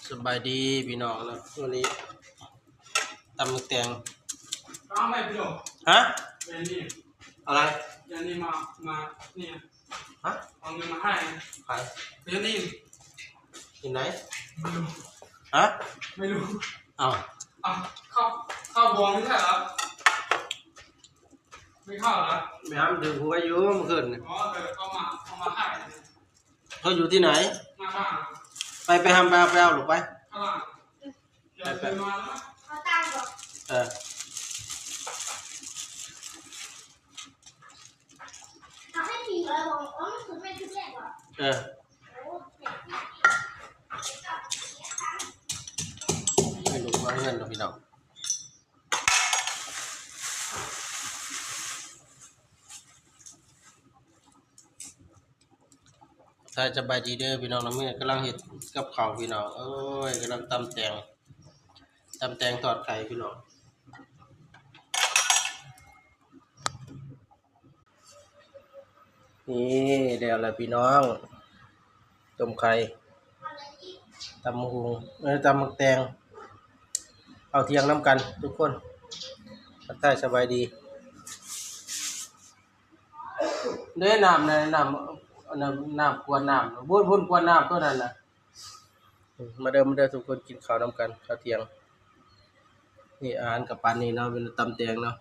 ສະບາຍດີພີ່ນ້ອງເນາະ ມື້ນີ້ຕຳໝາກແຕງ. เอาไปพี่โด ຮະ? เดี๋ยวนี้ ອະໄລ? เดี๋ยวนี้มา มาเนี่ย ຮະ? เอาเงินมาให้ ໃຜ? เดี๋ยวนี้ ຢູ່ໃນ? ไม่รู้ ຮະ? ไม่รู้ ເອົ້າ อ่ะเข้าเข้าบองไม่ใช่เหรอ ไม่เข้าเหรอ ໄປຫາມັນຖືກຫວຍຢູ່ມື້ຄືນນີ້. อ๋อแต่เอามาเอามาให้ ເຂົາຢູ່ທີ່ໃນ? หน้าบ้าน ໄປ ໄປຫາ ໄປເອົາ ໄປເອົາລູກໄປ. ข้างหลังเดี๋ยวเดินมาแล้วนะ เอาตังค์ก่อน ເອີ เอาให้สี่ร้อยบอกอ๋อมันคือแม่ชุดแรกเหรอ ເອີ โอ้แจกที่ ໃຫ້ລູກມາເຮືອນເນາະພີ່ນ້ອງ. ສະບາຍດີເດີພີ່ນ້ອງເນາະ ມື້ນີ້ກຳລັງເຮັດກັບເຂົ້າພີ່ນ້ອງເອີຍ ກຳລັງຕຳແຕງ ຕຳແຕງທອດໄຂ່ພີ່ນ້ອງ. ນີ້ແລ້ວລະພີ່ນ້ອງ ຕົ້ມໄຂ່ ຕຳບັກຫຸ່ງ ເອີ ຕຳໝາກແຕງ ເຂົ້າທ່ຽງນຳກັນທຸກຄົນ ທັກທາຍສະບາຍດີ. ເດ້ນ້ຳນະ ນ້ຳ ນ້ຳ ນ້ຳກວດນ້ຳ ບຸນ ບຸນກວດນ້ຳໂຕນັ້ນນະ. ມາເດີ ມາເດີທຸກຄົນ ກິນເຂົ້ານຳກັນ ເຂົ້າທ່ຽງ. ນີ້ອາຫານກະປານນີ້ເນາະ ເປັນຕຳແຕງເນາະ.